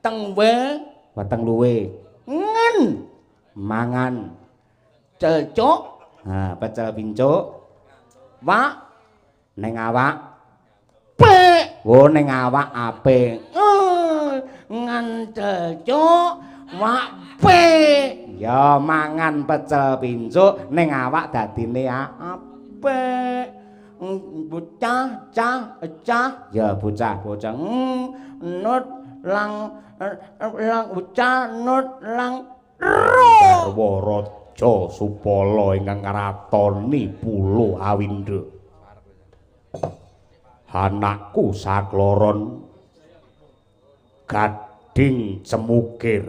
Teng we Weteng luwe. Ngen. Mangan. Celcuk. Ha, pecel pincuk. Wak. Ning awak. Pe. Wo ning awak apik. Ngan celcuk wak pe. Ya mangan pecel pincuk ning awak dadine apik. Bocah cah cah. Ya bocah bocah. Nut lang lang bocah nut lang ro. Garwa Raja Supala ingkang ngratoni Pulo Awindha. Anakku sakloron Gading Cemukir.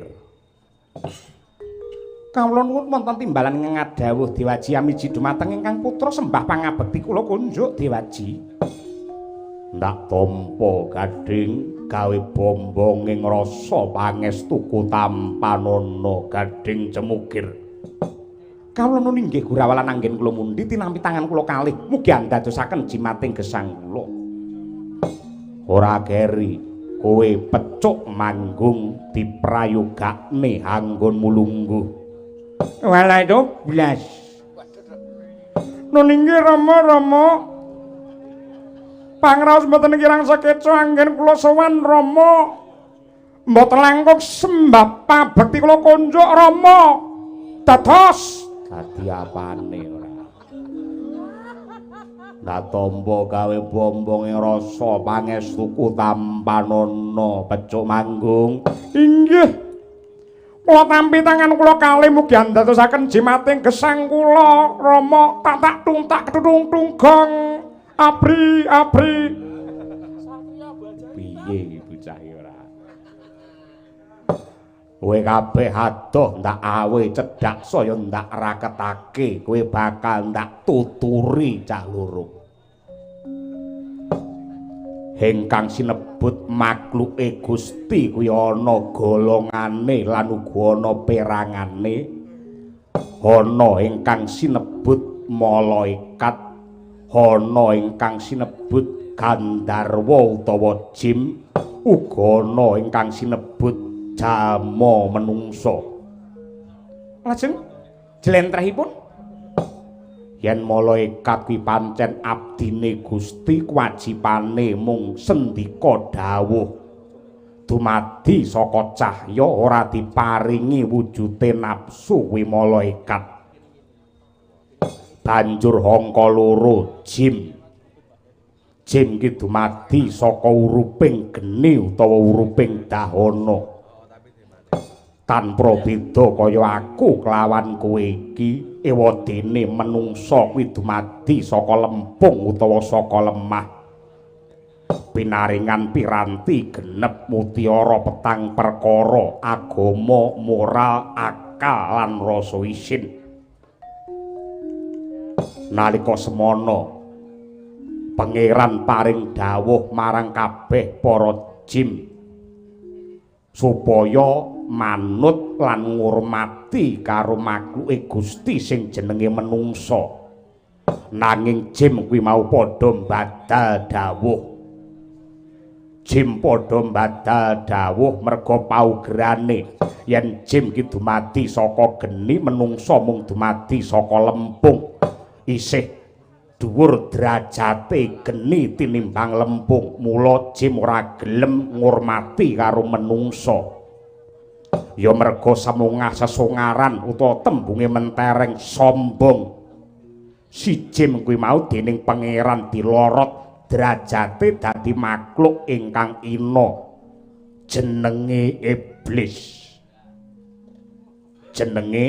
Kawula nuwun wonten timbalan ngadhawuh Dewaji amiji dumateng ingkang putra sembah pangabekti kula kunjuk Dewaji. Ndak tampa Gading gawe bombong ing rasa pangestuku tampanana Gading Cemukir. Kawula nuwun inggih gurawalan anggen kula mundhi tinampi tangan kula kalih mugi andadosaken jimating gesang kula. Ora keri kowe pecuk manggung diprayogakne anggonmu lungguh. Walah 12. Nun inggih Rama Rama. Pangraos mboten kirang sekeca anggen kula sowan Rama. Mboten langkung sembah pabekti kula kunjuk Rama. Dados dadi apane ora. Ndak tampa gawe bombong ing rasa pangestuku tampanana pecuk manggung. Inggih. Kula tampi tangan kula kalih mugi andadosaken jimating gesang kula Rama tak tak tung tak ketutung tunggong abri abri. Piye iki bocah iki ora? Kowe kabeh adoh ndak awe cedhak saya ndak raketake, kowe bakal ndak tuturi cah loro. Ingkang sinebut makhluke Gusti kuwi ana golongane lan uga ana perangane. Ana ingkang sinebut malaikat, ana ingkang sinebut gandharwa utawa jin, uga ana ingkang sinebut jalma menungsa. Lajeng jlentrehipun yen malaikat kuwi pancen abdine Gusti, kewajibane mung sendika dawuh dumadi saka cahya, ora diparingi wujude nafsu kuwi malaikat. Banjur angka loro jim. Jim ki dumadi saka uruping geni utawa uruping dahana. Tanpa beda kaya aku kelawan kowe iki, ewadene menungsa kuwi dumadi saka lempung utawa saka lemah. Pinaringan piranti genep mutiara petang perkara, agama, moral, akal lan rasa isin. Nalika semana Pangeran paring dawuh marang kabeh para jim supaya manut lan ngurmati karo makhluke Gusti sing jenenge menungsa. Nanging jim kuwi mau padha mbadal dawuh. Jim padha mbadal dawuh merga paugerane yen jim ki dumadi saka geni, menungsa mung dumadi saka lempung. Isih dhuwur derajate geni tinimbang lempung, mula jim ora gelem ngurmati karo menungsa. Ya merga semungah sesongaran utawa tembunge mentereng sombong. Si jim kuwi mau dening Pangeran dilorot derajate dadi makhluk ingkang ina jenenge iblis. Jenenge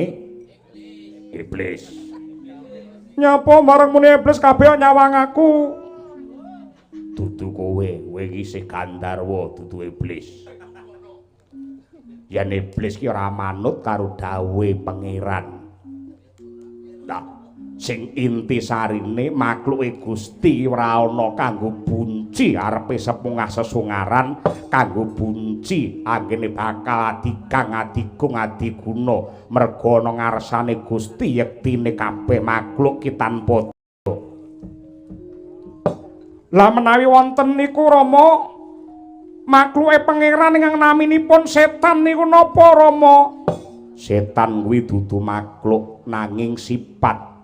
iblis. Nyapa marang muni iblis kabeh nyawang aku? Dudu kowe, kowe iki isih gandharwa dudu iblis. Yen iblis ki ora manut karo dawuhe Pangeran. Nah, sing intisarine makhluke Gusti ora ana kanggo bunci arepe sepungah sesongaran, kanggo bunci anggene bakal adigang adigung adiguna, merga ana ngarsane Gusti yektine kabeh makhluk ki tanpa. Lah menawi wonten niku Rama Makluke pangeran ingkang naminipun setan niku napa, Rama? Setan kuwi dudu makhluk nanging sifat.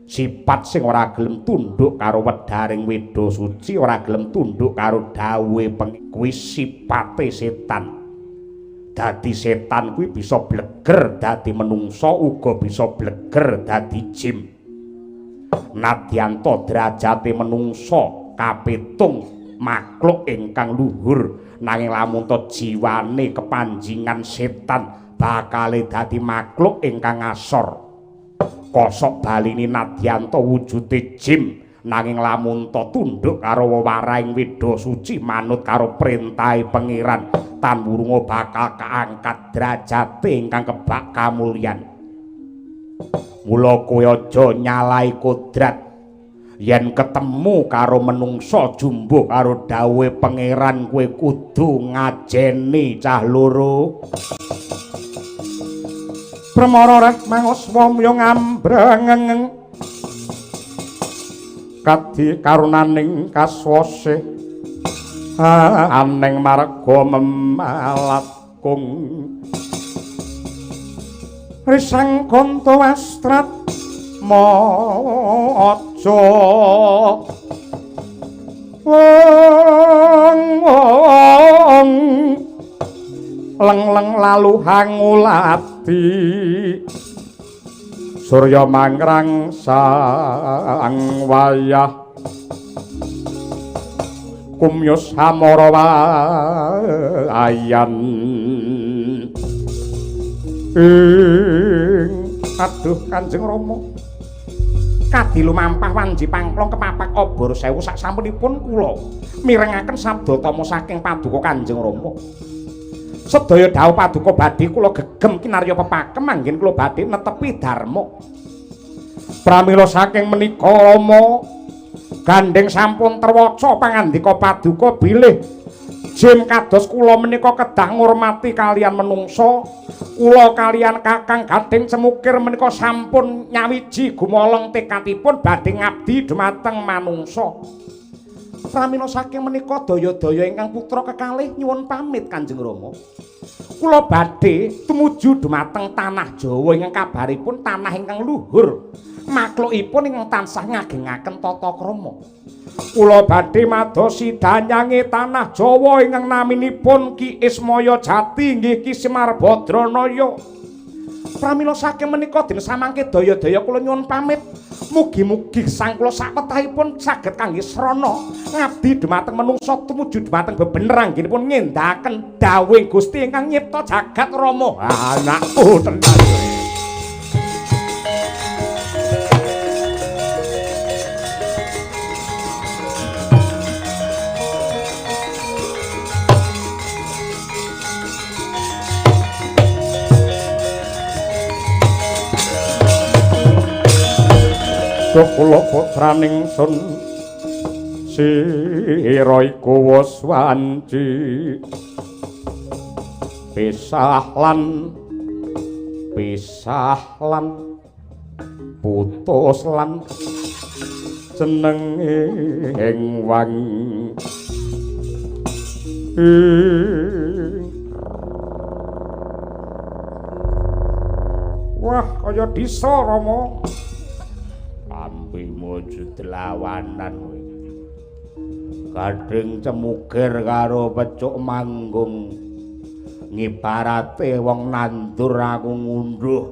Sifat sing ora gelem tunduk karo wedharing weda suci, ora gelem tunduk karo dawuhe kuwi sipate setan. Dadi setan kuwi bisa bleger dadi menungsa, uga bisa bleger dadi jin. Nadyan ta derajate menungsa kapitung makhluk ingkang luhur, nanging lamun ta jiwane kepanjingan setan bakale dadi makhluk ingkang asor. Kosok balini nadyan ta wujude jim, nanging lamun ta tunduk karo wewarahing weda suci, manut karo perintahe pangeran, tan wurunga bakal kaangkat derajate ingkang kebak kamulyan. Mula kowe aja nyalahi kodrat. Yen ketemu karo menungsa jumbuh karo dawuhe pangeran, kowe kudu ngajeni cah loro. Premara reh mangoswa mya ngambrengeng kadi karunaning kaswase aneng marga memalat kung risang kanto wastrat maca wong wong leng-leng lalu hangulati surya mangrang sang wayah kumyus hamara wayan. Aduh Kanjeng Rama, kadi lumampah wanji pangklong kepapak obor sewu sak sampunipun kula mirengaken sabda tama saking paduka Kanjeng Rama. Sedaya dawuh paduka badhe kula gegem kinarya pepakem manggen kula badhe netepi dharma. Pramila saking menika Rama, gandheng sampun terwaca pangandika paduka bilih jim kados kula menika kedah ngurmati kalian menungsa. Kula kalian Kakang Gading Cemukir menika sampun nyawiji gumolong tekadipun badhe ngabdi dumateng manungsa. Pramila saking menika daya-daya ingkang putra kekalih nyuwun pamit Kanjeng Rama. Kula badhe tumuju dumateng tanah Jawa ingkang kabaripun tanah ingkang luhur, maklukipun ingkang tansah ngagengaken tata krama. Kula badhe madosi danyange tanah Jawa ingkang naminipun Ki Ismaya Jati inggih Ki Semar Badranaya. Pramila saking menika dene samangke daya-daya kula nyuwun pamit. Mugi-mugi sang kula sakwetahipun saged kangge srana ngabdi dumateng menungsa tumuju dumateng bebener anggenipun ngendahaken dawuhing Gusti ingkang nyipta jagat Rama. Anakku tenan. Kula putraning sun sira iku wis wanci pisah lan putus lan jenenge ing wang. Wah, kaya disa Rama. Lambimu delawanan kowe. Gading Cemukir karo Pecuk Manggung ngibarate wong nandur aku ngunduh.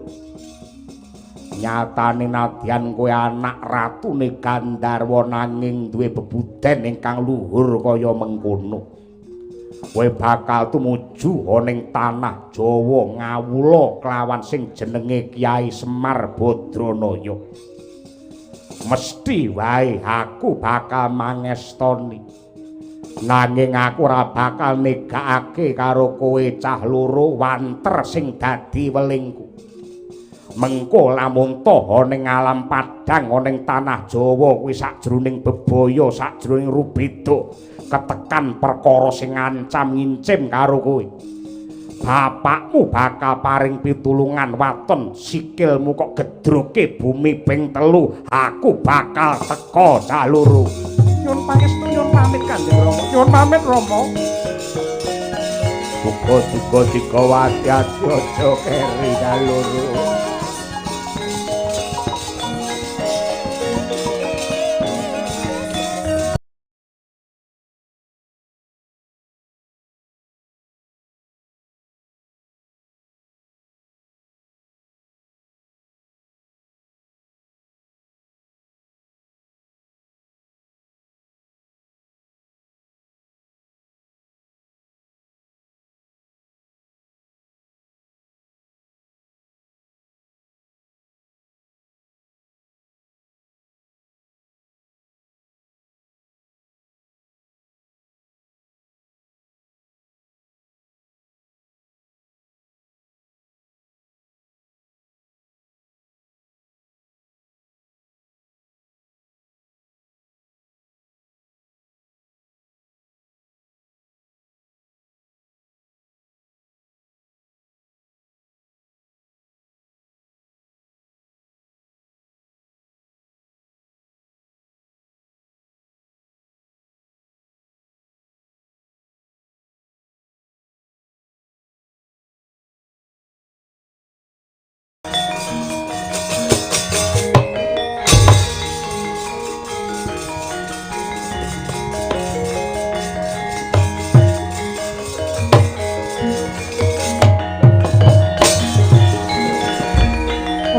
Nyatane nadyan kowe anak ratune Gandharwa nanging duwe bebuden ingkang luhur kaya mengkono. Kowe bakal tumuju ana ing tanah Jawa ngawula kelawan sing jenenge Kyai Semar Badranaya. Mesti wae aku bakal mangestoni. Nanging aku ora bakal negakake karo kowe cah loro wanter sing dadi welingku. Mengko lamun toha ning alam padhang ana ing tanah Jawa kuwi sakjroning bebaya, sakjroning rubeda ketekan perkara sing ngancam ngincim karo kowe. Bapakmu bakal paring pitulungan waton sikilmu kok gedroke bumi ping 3, aku bakal teka cah loro. Nyuwun pangestu, nyuwun pamit Kanjeng Rama. Nyuwun pamit Rama. Duga-duga digawa ati-ati aja keri kaloro.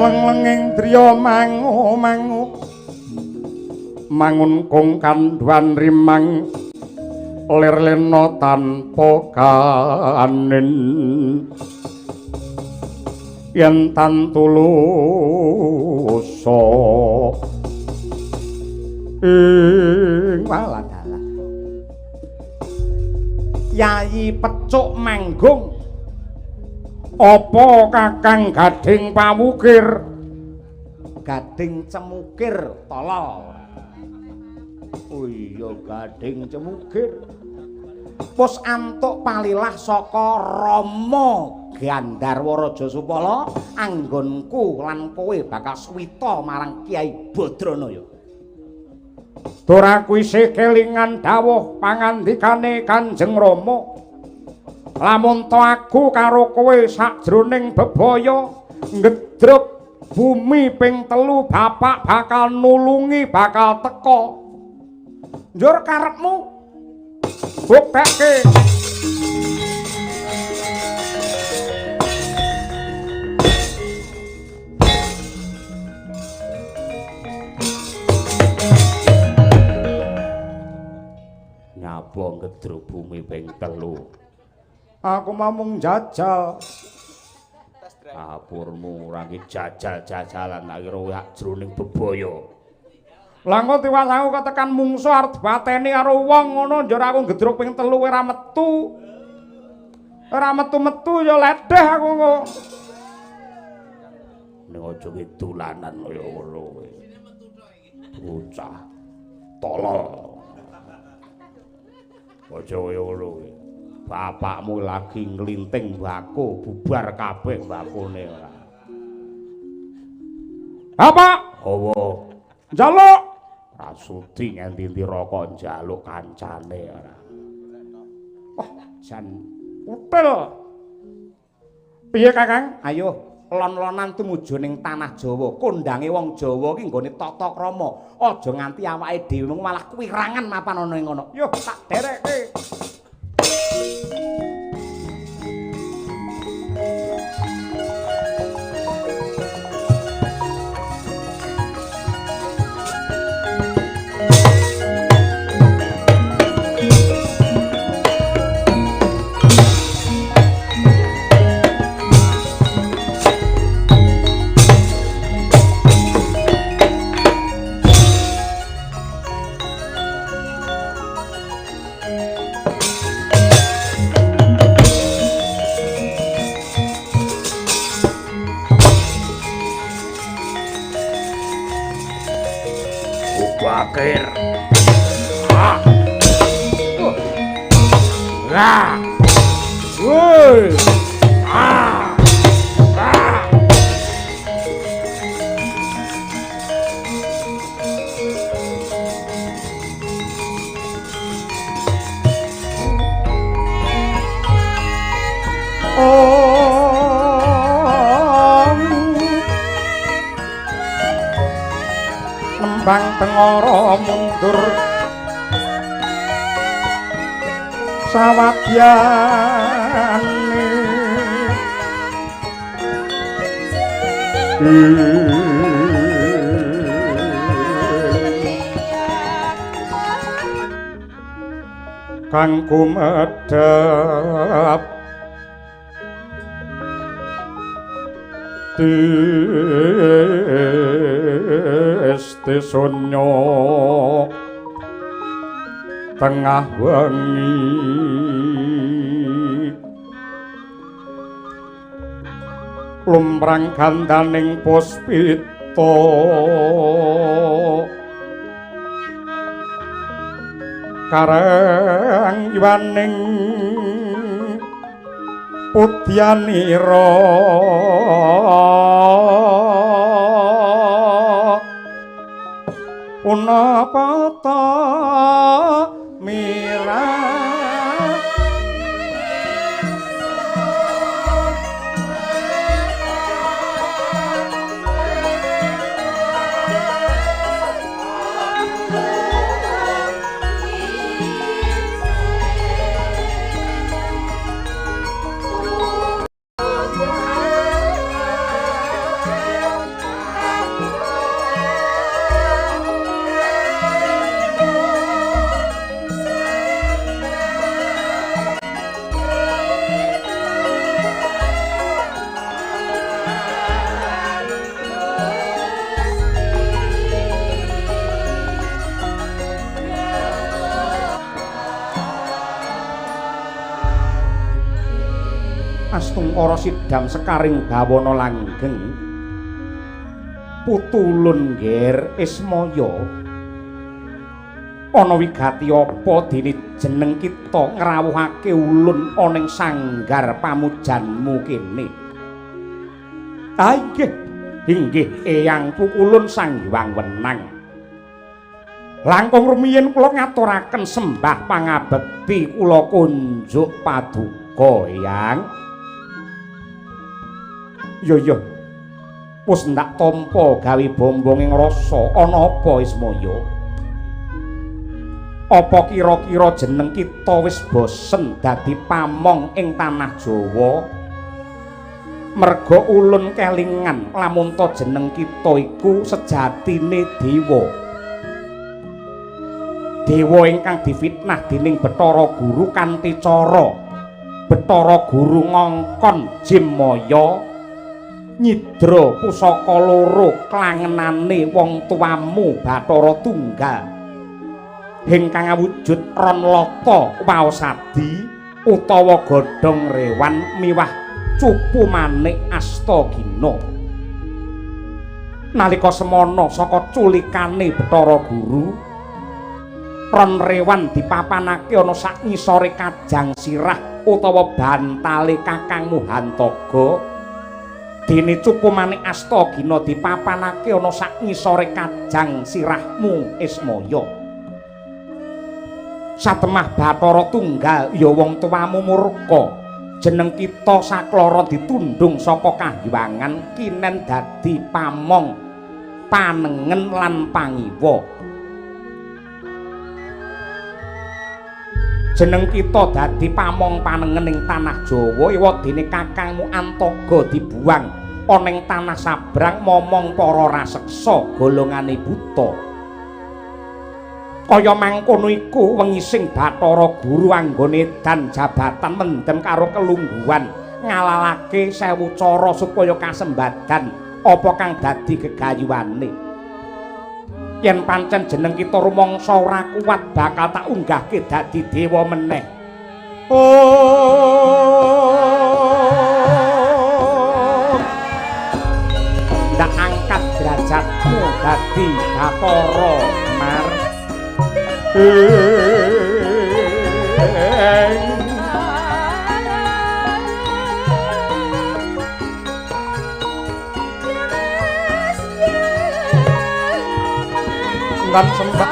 Leng-lenging driya mangu-mangu mangun kung kandhuan rimang lir lena tanpa kanen yen tantulusa ing waladalah. Yayi Pecuk manggung apa Kakang Gading pawukir? Gading cemukir tolol. Oh iya, Gading cemukir. Pus antuk palilah saka Rama Gandharwa Raja Supala, anggonku lan kowe bakal suwita marang Kyai Badranaya. Tur aku isih kelingan dawuh pangandikane Kanjeng Rama. Lamun to aku karo kowe sakjroning bebaya ngedruk bumi ping 3, bapak bakal nulungi, bakal teka. Njur karepmu buktekke. Nyapa ngedruk bumi ping 3? Aku mau mung jajal. Apurmu ora ki jajal-jajalan tak kira sak jroning bebaya. Lah engko tiwas aku ketekan mungsuh arep dipateni karo wong ngono njur aku ngedruk ping 3 ora metu. Ora metu-metu ya ledeh aku engko. Ning aja ki dolanan kaya ngono kowe. Bocah tolol. Aja kaya ngono kowe. Bapakmu lagi nglinting mbako, bubar kabeh mbakone ora. Bapak, hawa njaluk. Ra sudi ngendi-endi rokok njaluk kancane ora. Wah, jan util. Piye Kakang? Ayo lon-lonan tumuju ning tanah Jawa. Kondange wong Jawa ki nggone tata krama. Aja nganti awake dhewe malah kuwirangan mapan ana ing ngono. Yo tak derekke. Bakir. Ah. Lah. Woi. Ah. Ah. Kembang tengara mundur sawadyane. Kang kumedhap tiste sunyo tengah wengi, lumrang gandaning puspita karang iwaning pudyanira. Punapa ta mirah Astungkara sidam sekaring bawana langgeng putulun nger Ismaya ana wigati apa dene jeneng kita ngrawuhake ulun ana ing sanggar pamujanmu kene. Ah inggih, inggih Eyang Pukulun Sang Hyang Wenang. Langkung rumiyin kula ngaturaken sembah pangabekti kula kunjuk paduka Eyang. Yo yo, wis ndak tampa gawe bombonge ngrasa ana apa Ismaya? Apa kira-kira jeneng kita wis bosen dadi pamong ing tanah Jawa? Merga ulun kelingan lamun ta jeneng kita iku sejatine dewa. Dewa ingkang difitnah dening Bathara Guru kanthi cara Bathara Guru ngongkon Jimaya nyidra pusaka loro klangenane wong tuamu Bathara Tunggal ingkang awujud ron lata waosadi utawa godhong rewan miwah cupu manik Astagina. Nalika semana saka culikane Bathara Guru, ron rewan dipapanake ana sak ngisore kajang sirah utawa bantale kakangmu Hantaga. Dene cupu manik Astagina dipapanake ana sak ngisore kajang sirahmu Ismaya. Satemah Bathara Tunggal ya wong tuamu murka, jeneng kita saklara ditundhung saka kahyangan kinen dadi pamong panengen lan pangiwa. Jeneng kita dadi pamong panengen ing tanah Jawa ewadene kakangmu Antaga dibuang ana ing tanah sabrang momong para raseksa golongane buta. Kaya mangkono iku wengi sing Bathara Guru anggone edan jabatan mendem karo kelungguhan ngalalake sewu cara supaya kasembadan apa kang dadi gegayuhane. Yen pancen jeneng kita rumangsa ora kuat bakal tak unggahke dadi dewa meneh. Oh, ndak angkat derajatmu dadi Bathara Mar. Lan sembah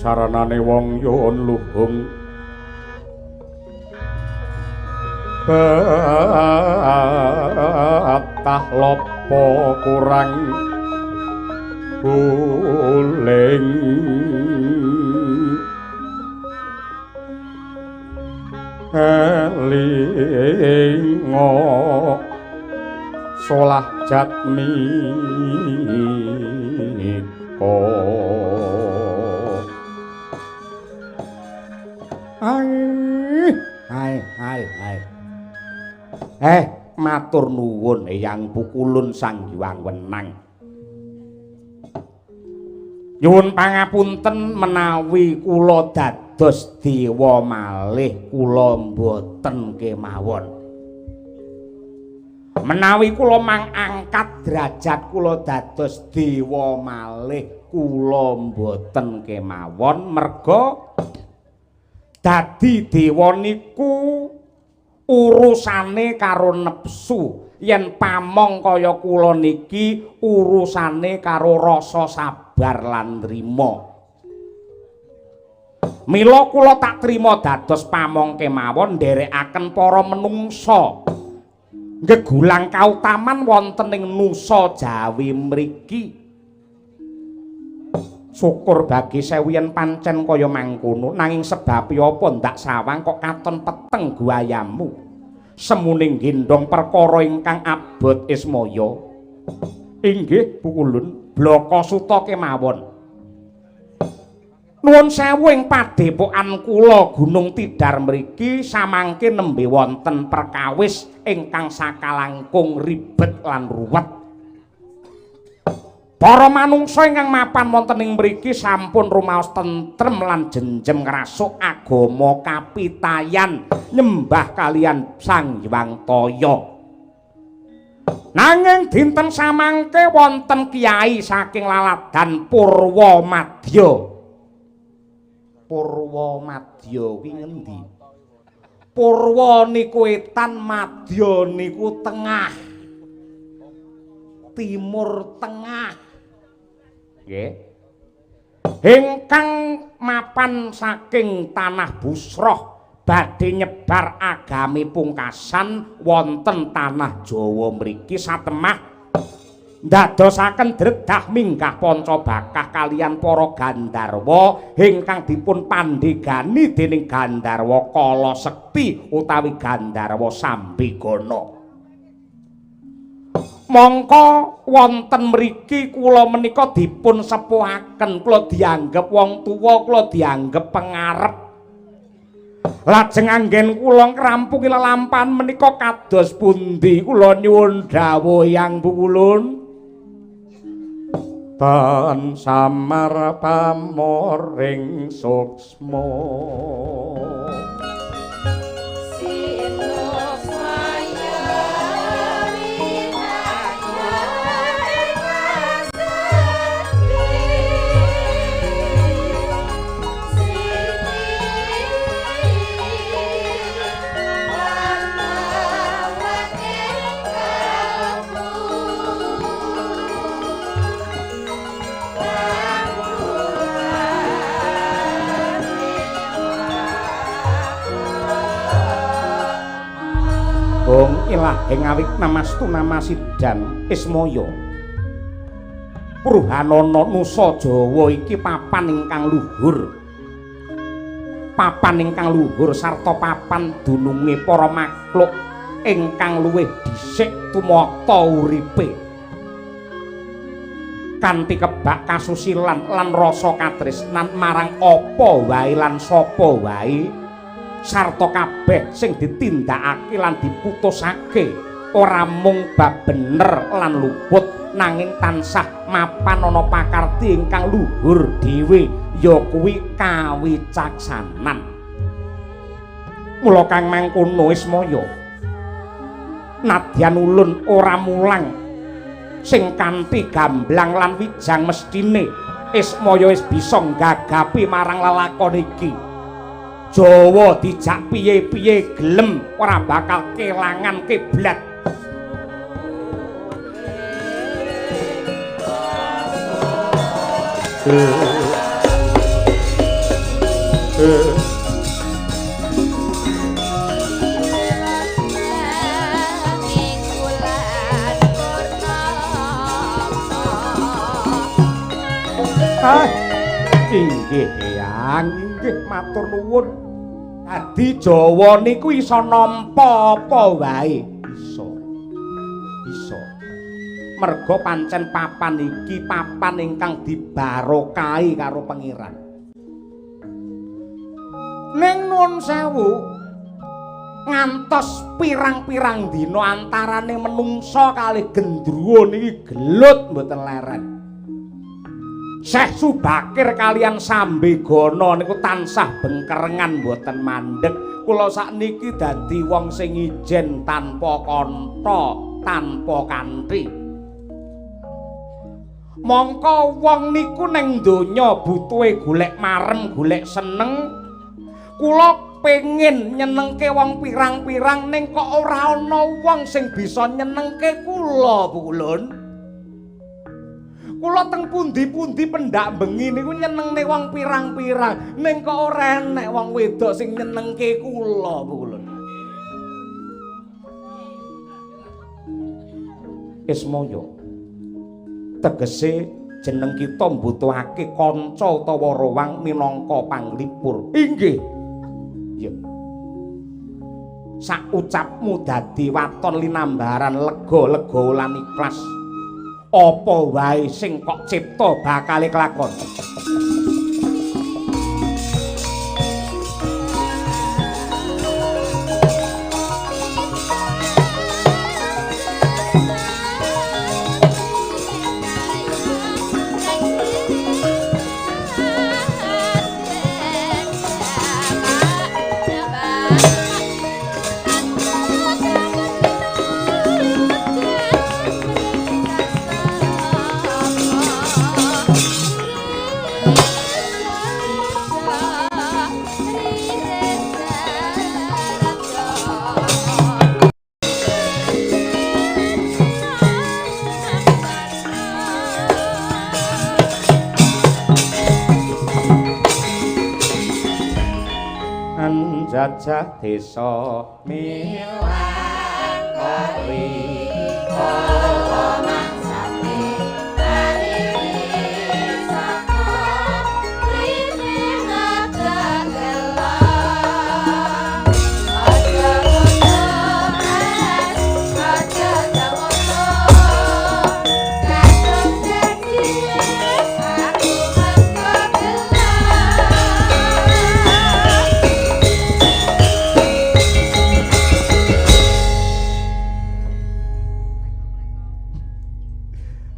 Saranane wong yun luhung betah lopo kurang buling elingo solah jatmiko. Ai ai ai ai. Matur nuwun Eyang Pukulun Sang Hyang Wenang. Nyuwun pangapunten menawi kula dados dewa malih kula mboten kemawon. Menawi kula mangangkat derajat kula dados dewa malih kula mboten kemawon merga dadi dewa niku urusane karo nepsu. Yen pamong kaya kula niki urusane karo rasa sabar lan trima. Mila kula tak trima dados pamong kemawon nderekaken para menungsa ngegulang kautaman wonten ing Nusa Jawi mriki. Syukur bagi sewu yen pancen kaya mangkono, nanging sebab apa ndak sawang kok katon peteng guayamu semune gendhong perkara ingkang abot Ismaya. Inggih Pukulun, blaka suta kemawon. Nuwun sewu ing padhepokan kula Gunung Tidar mriki samangke nembe wonten perkawis ingkang sakalangkung ribet lan ruwet. Para manungsa ingkang mapan wonten ing mriki sampun rumaos tentrem lan jenjem ngrasuk agama kapitayan nyembah kalian Sang Hyang Taya. Nanging dinten samangke wonten kiai saking laladan Purwamadya. Purwamadya kuwi ngendi? Purwa niku etan, madya niku tengah. Timur Tengah. Nggih. Ingkang mapan saking tanah Busroh badhe nyebar agami pungkasan wonten tanah Jawa mriki satemah ndadosaken dredah minggah panca bakah kalian para gandharwa ingkang dipun pandhegani dening Gandharwa Kala Sekti utawi Gandharwa Sambigana. Mongko wonten mriki kula menika dipun sepuhaken, kula dianggep wong tuwa, kula dianggep pengarep. Lajeng anggen kula ngrampungi lelampahan menika kados pundi? Kula nyuwun dawuh Yang Pukulun. Tan samar pamoring suksma Ilah ing awit namastu namasidan Ismaya. Pruhanana Nusa Jawa iki papan ingkang luhur. Papan ingkang luhur sarta papan dununge para makhluk ingkang luwih dhisik tumata uripe. Kanthi kebak kasusilan lan rasa katresnan marang apa wae lan sapa wae, sarta kabeh sing ditindakake lan diputusake ora mung bab bener lan luput, nanging tansah mapan ana pakarti ingkang luhur dhewe, ya kuwi kawicaksanan. Mula kang mangkono Ismaya, nadyan ulun ora mulang sing kanthi gamblang lan wijang mesthine Ismaya wis bisa nggagapi marang lelakon iki. Jawa dijak piye-piye gelem ora bakal kelangan kiblat. Ah, inggih Eyang, inggih matur nuwun. Dadi Jawa niku iso nampa apa wae. Iso. Iso. Merga pancen papan iki papan ingkang dibarokahi karo Pengiran. Ning nuwun sewu, ngantos pirang-pirang dina antarane menungsa kalih gendruwo niki gelut mboten leren. Syekh Subakir kalian Sambegana niku tansah bengkerengan mboten mandeg. Kula sakniki dadi wong sing ijen tanpa kantha, tanpa kanthi. Mongko wong niku ning donya butuhe golek marem, golek seneng. Kula pengin nyenengke wong pirang-pirang ning kok ora ana wong sing bisa nyenengke kula, Bu Kulun. Kula teng pundi-pundi pendak bengi niku nyenengne wong pirang-pirang, ning kok ora enek wong wedok sing nyenengke kula, Bu Kulun. Ismaya. Tegese jeneng kita mbutuhake kanca utawa rowang minangka panglipur. Inggih. Iya. Sak ucapmu dadi waton linambaran lega-lega lan ikhlas. Apa wae sing kok cipta bakale kelakon. Jajah desa milangkori kala mangsane pariwisata rene ngedegela aja aja jawoto kadung dadi aku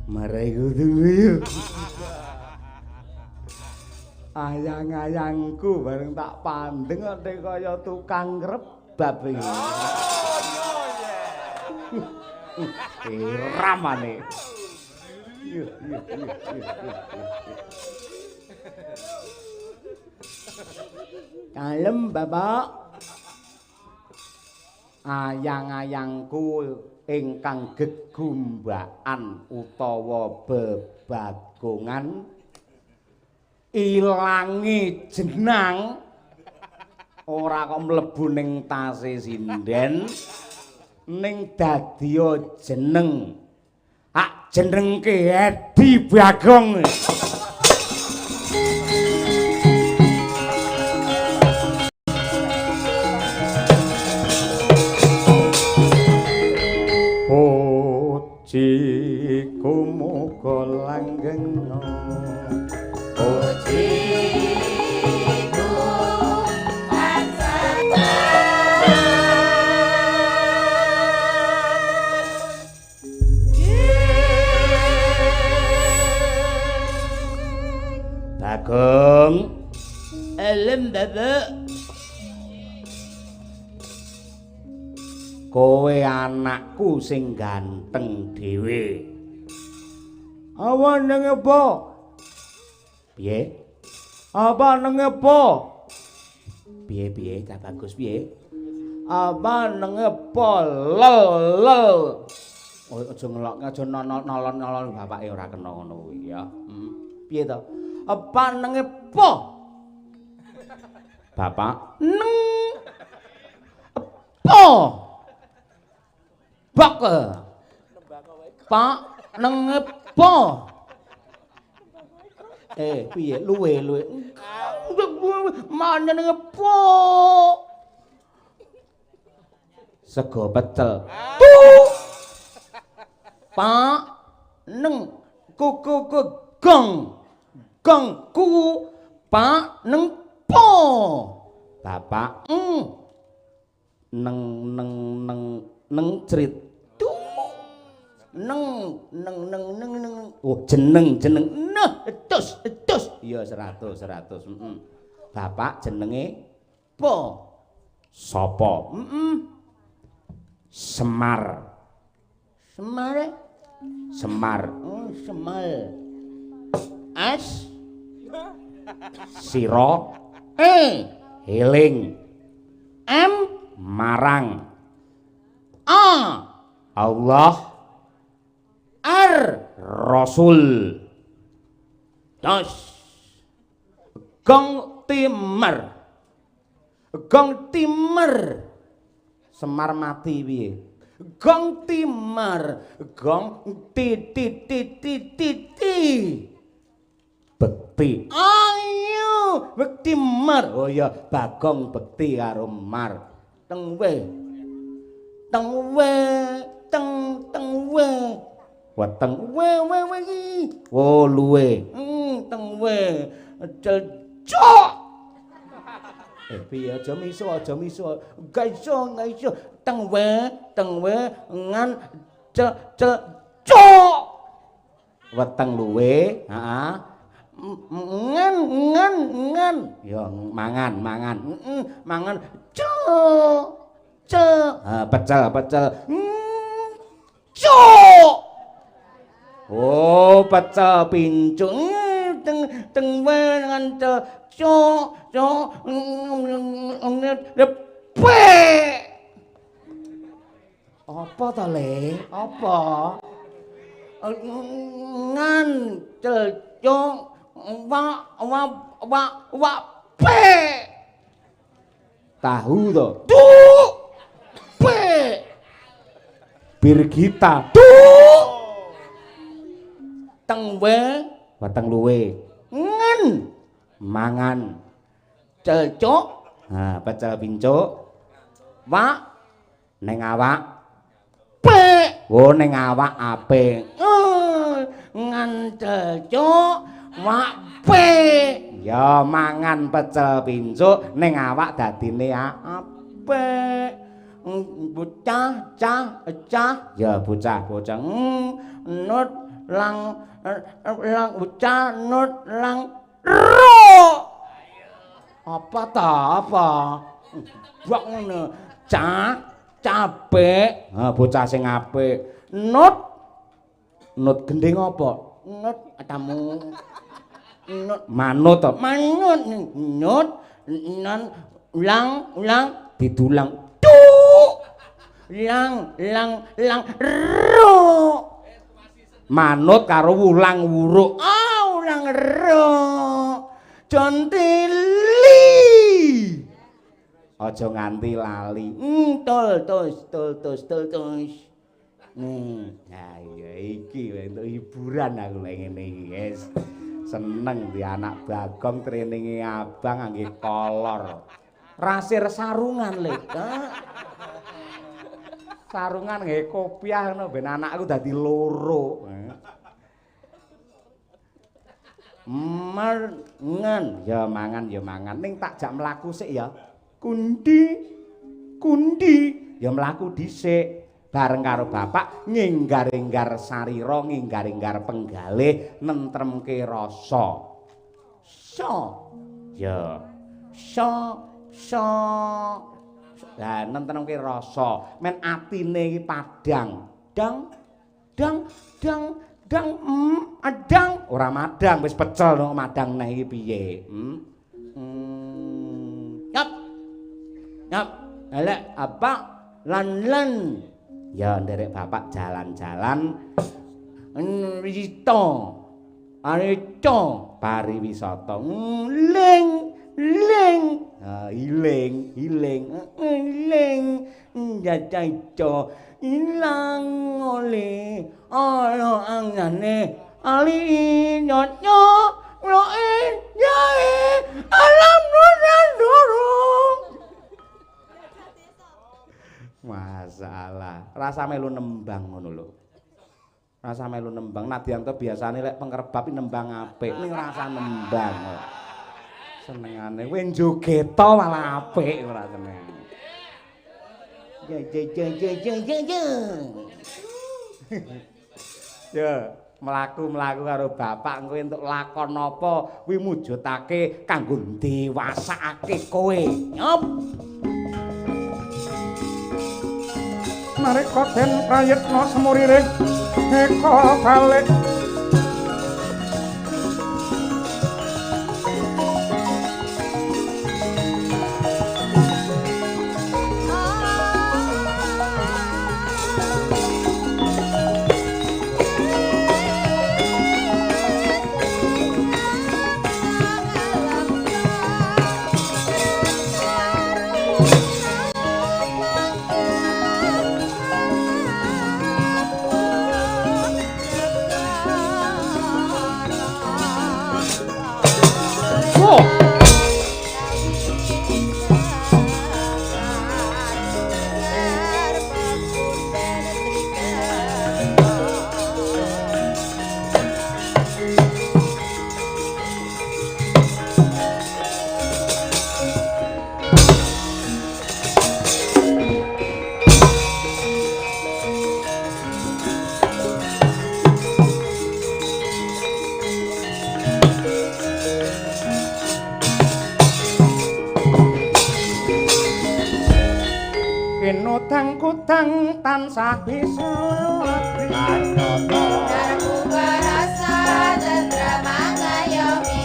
mengko. Ayang-ayangku bareng tak pandeng kok kaya tukang rebab iki. Ramane. Kalem, Bapak. Ayang-ayangku ingkang gegumbakan utawa bebagongan ilange jenang ora kok mlebu ning tase sinden ning dadiya jeneng ak jenengke Edi Bagong. Puji kumuga langgeng Bagong. Elem Bapak. Kowe anakku sing ganteng dhewe. Apa nang apa? Piye? Apa nang apa? Piye-piye cah bagus piye? Apa nang apa? Lel lel. Oh aja ngelok, aja nolon-nolon bapake ora kena ngono kuwi ya. Piye to? Apa nang apa? Bapak neng po. Bak. Pak neng po. Piye luwe luwe. Mana neng po. Sego pecel. Tu. Pak neng ku ku gong. Gong ku pak neng po. Bapak neng neng neng neng cerit. Tu. Neng neng neng neng neng. Oh, jeneng jeneng. Nah, tus tus. Iya 100 100. Heeh. Bapak jenenge po. Sapa? Heeh. Semar. Semar? Semar. Oh, Semal. S Sira E eling M marang A Allah R Rasul. Dos. Gong Timur. Gong Timur. Semar mati piye? Gong Timur, gong ti ti ti ti ti ti. Bekti. Ayo, Bekti Mar. Oh iya, Bagong Bekti karo Mar. Teng we. Teng we, teng teng we. Weteng we we we iki. Oh, luwe. Teng we. Cecok. Piye aja miso, aja miso. Gak iso, gak iso. Teng we ngan cel cel cok. Weteng luwe, heeh. Ngan ngan ngan. Ya mangan, mangan. Mangan cok. Cel. Ha, pecel, pecel. Cok. Oh, pecel pincuk. Teng teng we ngan cel cok cok pe. Apa to, Le? Apa? Ngan cel cok wa wa wa wa pe. Tahu to? Tu pe. Birgita. Tu. Teng we weteng luwe. Ngan mangan celcuk, ha pecel pincuk. Wak ning awak pe. Oh ning awak apik. Ngan celcuk wak pe. Ya mangan pecel pincuk ning awak dadine apik. Bocah cah cah ya bocah bocah nut lang lang bocah nut lang ro. Apa ta apa? Bak ngono. Cah capek. Ha bocah sing apik. Nut nut gending apa? Nut tamu. Nut manut to. Manut nut nan ulang ulang didulang. Tu. Lang lang lang ro. Manut karo wulang wuruk. Ah, wulang ro. Jontili. Aja nganti lali. Tol tos tol tos tol tos. Nah iya iki entuk hiburan aku lek ngene iki, guys. Seneng di anak Bagong traininge abang ngangge kolor. Rasir sarungan le. Sarungan nggae kopiah ngono ben anakku dadi loro. Mangan, ya mangan ya mangan ning tak jak mlaku sik ya. Kundi kundi ya mlaku dhisik bareng karo bapak nginggar-inggar sarira nginggar-inggar penggalih nentremke rasa. So ya so so lah nentremke rasa men atine iki padang. Dang dang dang dang adang ora madang wis pecel no madang neh iki piye? Yap. Yap, elek apa lan lan. Ya nderek bapak jalan-jalan rito. Arito pariwisata. Ling ling. Healing, healing, healing. Njajaijo ilang oleh ana angane ali nyonyo loe jae alam nurang. Masalah, rasa melu nembang ngono lho. Rasa melu nembang nadyan to biasane lek pengkerebab nembang apik, ning rasa nembang. Senengane kowe joget to malah apik ora seneng. Ya ya ya ya ya ya ya. Ya, mlaku-mlaku karo bapak kowe entuk lakon apa kuwi mujudake kanggo ndewasakake kowe. Nyop. Nareka den prayitna semuriring eka balik. Kutang tansah bisa Darmu barasa tentrem angayomi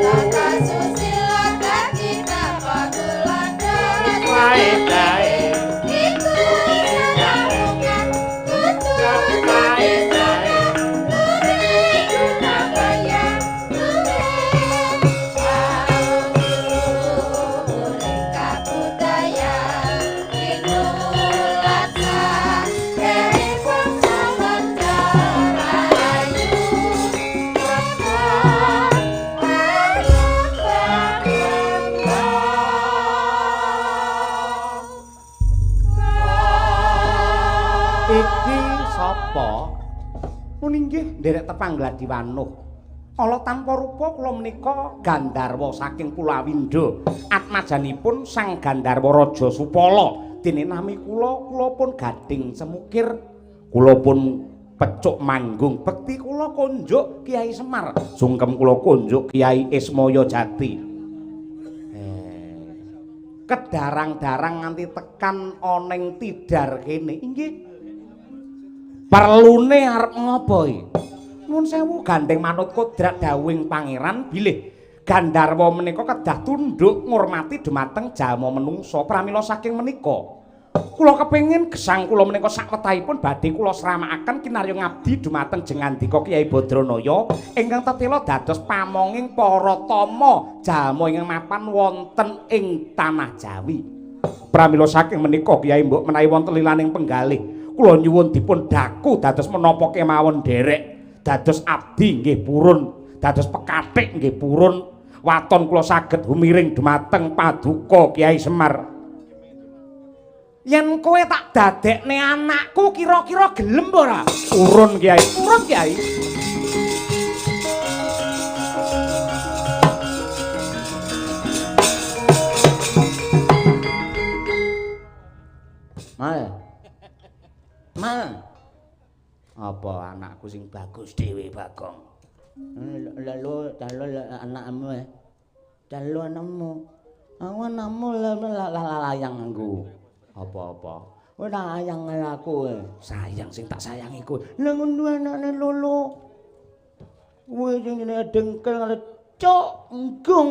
tata susila dadi tapa tuladha kae iku sanarungan kudu dadi sana luwih kabaya luwih luhur kabudayan. Iki sapa? Muni nggih nderek tepang gladi wanuh. Ala tanpa rupa kula menika Gandharwa saking Pulawindha. Atmajanipun Sang Gandharwa Raja Supala. Dene nami kula, kula pun gading semukir. Kula pun pecuk manggung bekti kula konjuk Kiai Semar. Sungkem kula konjuk Kiai Ismaya Jati. Kedarang-darang nganti tekan oneng tidar kene. Inggih. Perlune arep ngopo iki? Nuwun sewu gandeng manut kodrat dawuhing pangeran bilih Gandharwa menika kedah tunduk ngurmati dumateng jalma menungsa. Pramila saking menika kula kepengin gesang kula menika sakwetahipun badhe kula sramakaken kinarya ngabdi dumateng jengandika Kyai Badranaya ingkang tetela dados pamonging para tama jalma ingkang mapan wonten ing tanah Jawi. Pramila saking menika Kyai mbok menawi wonten lilaning penggalih kula nyuwun dipun daku dados menapa kemawon nderek, dados abdi nggih purun, dados pekathik nggih purun, waton kula saged humiring dumateng paduka Kyai Semar. Yen kowe tak dadekne anakku kira-kira gelem ora? Purun Kyai, purun Kyai. Mal. Mal. Apa anakku sing bagus dhewe Bagong? Lalu dalu anakmu. Dalu anakmu. Aku anakmu layang aku. Apa-apa? Ora layang aku. Sayang sing tak sayangi kowe. Lah ngono anake lolo. Kowe sing jenenge dengkel karo cok nggung.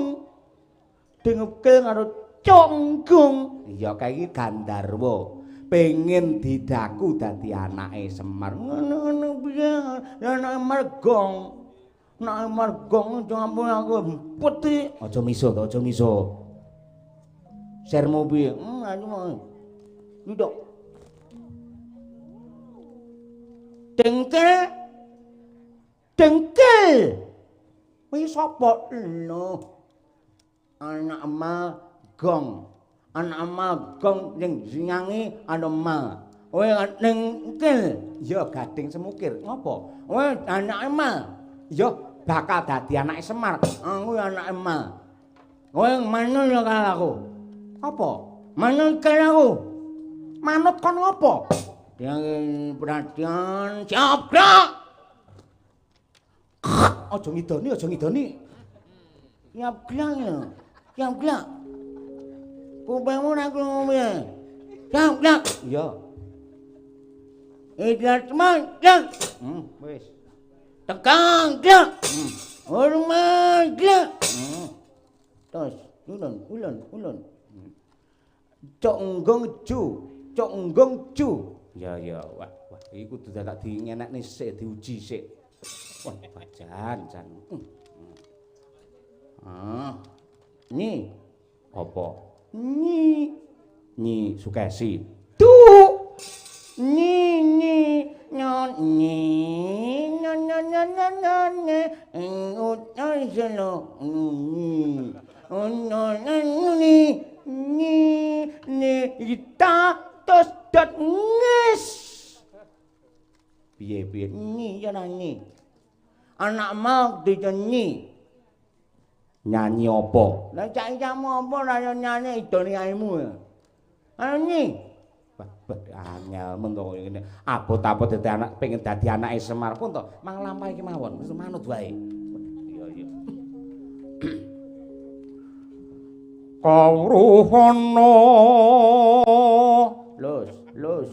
Dengkel karo cok nggung. Iya kae iki Gandharwa. Pengen didaku dadi anake Semar. Ngono-ngono piye? Anake Mergong. Anake Mergong ampun aku putih. Aja misuh to, aja misuh. Sermu piye? Anu mau. Duduk. Dengkel. Dengkel. Kuwi sapa? Lho. Anak Magong. Anak Magong sing nyanyi ana Ma. Kowe dengkel. Ya Gading Semukir. Ngopo? Kowe anake Ma. Ya bakal dadi anake Semar. Aku anake Ma. Kowe manut ya karo aku. Apa? Manut karo aku. Manut kon ngopo? Yang perhatian siap gerak. Aja ngidoni, aja ngidoni. Siap gerak ya. Siap gerak. Kupingmu ora krungu piye? Siap gerak. Iya. Ikhlas gerak. Wis. Tegang gerak. Hormat gerak. Terus ulun ulun ulun. Cok nggong ju, cok nggong ju. Ya ya, wah wah iki kudu dadak dingenekne sik, diuji sik. Wah, jan jan. Ah. Nyi. Apa? Nyi. Nyi Sukesi. Tu. Nyi nyi nyon nyi nyon nyon nyon nyon nyon nyi utai selo nyi nyon nyi nyi nyi kita tos dot ngis. Piye piye? Nyi ya nyi. Anak mau dijenyi. Nyanyi apa? Lah cak icamu apa ora nyanyi idone aimu. Ayo nyi. Angel men to kaya ngene. Abot-abot dadi anak pengen dadi anake Semar pun to, mang lampahi kemawon, wis manut wae. Iya iya. Kawruhana lus lus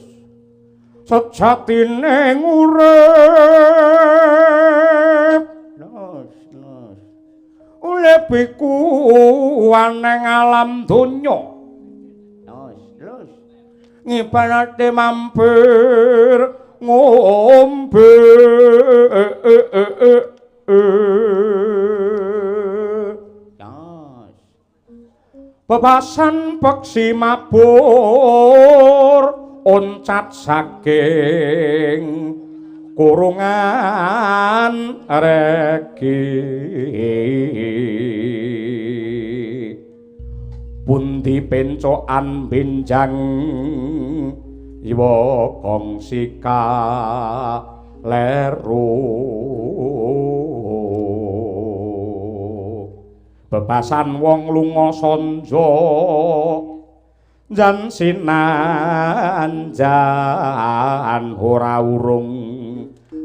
sejatine urip lus lus urip iku aneng alam donya lus lus ngibarate mampir ngombe. Bebasan peksi mabur oncat saking kurungan regi. Pundi pencokan benjang iwa kongsi kaleru. Bebasan wong lunga sanja jan sinanjan ora urung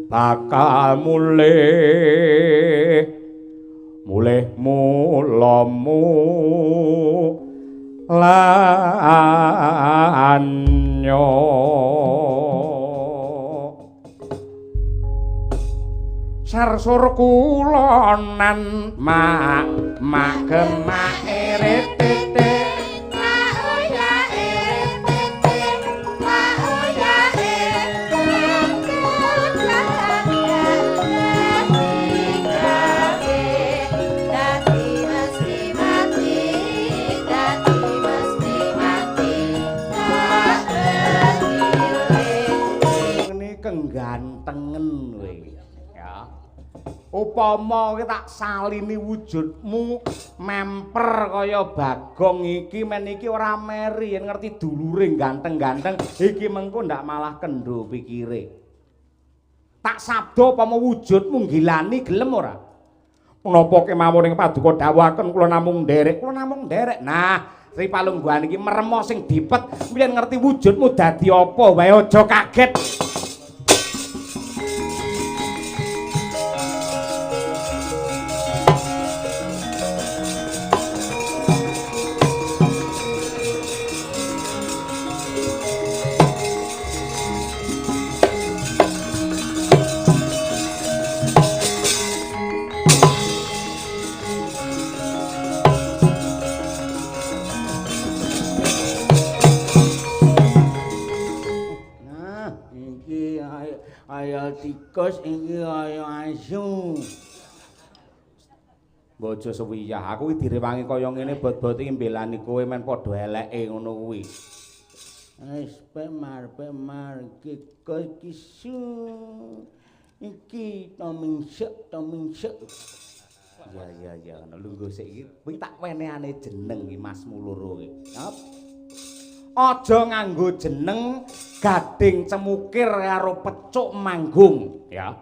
bakal mulih mulih mulamu lanyo. Sarsur kulonan mak mak gemak eret tete mak oya eret tete mak oya eret dadi mesti mati dadi mesti mati tak ngene kenggantengen kowe ya. Upama kowe tak salini wujudmu memper kaya Bagong iki men iki ora meri yen ngerti dulure ganteng-ganteng iki mengko ndak malah kendho pikire. Tak sabda upama wujudmu nggilani gelem ora? Menapa kemawon ing paduka dawuhaken kula namung nderek, kula namung nderek. Nah, Sri Palungguhan iki meremo sing dipet yen ngerti wujudmu dadi apa wae aja kaget. Tikus iki kaya asu. Mbok aja suwiyah. Aku iki direwangi kaya ngene bot-bot iki mbelani kowe men padha eleke ngono kuwi. Wis pemar pemar iki iki su. Iki to mingsek to mingsek. Ya ya ya, ngono lungguh sik iki. Kuwi tak wenehane jeneng iki Masmu loro iki. Yap. Aja nganggo jeneng Gading Cemukir karo Pecuk Manggung, ya.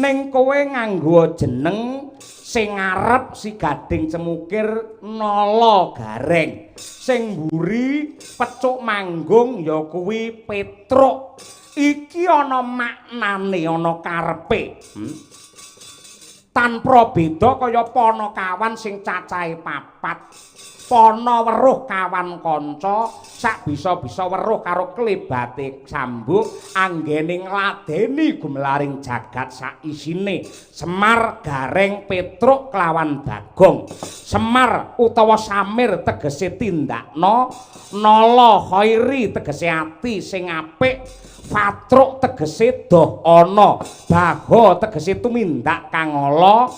Ning kowe nganggo jeneng sing ngarep si Gading Cemukir Nala Gareng. Sing mburi Pecuk Manggung ya kuwi Petruk. Iki ana maknane, ana karepe. Tanpa beda kaya panakawan sing cacahe papat. Pana weruh kawan kanca, sak bisa-bisa weruh karo klebate sambuk anggene ngladeni gumelaring jagat sak isine. Semar, Gareng, Petruk kelawan Bagong. Semar utawa Samir tegese tindakno, Nala Khairi tegese ati sing apik, Fatruk tegese doh ana, Bago tegese tumindak kang ala.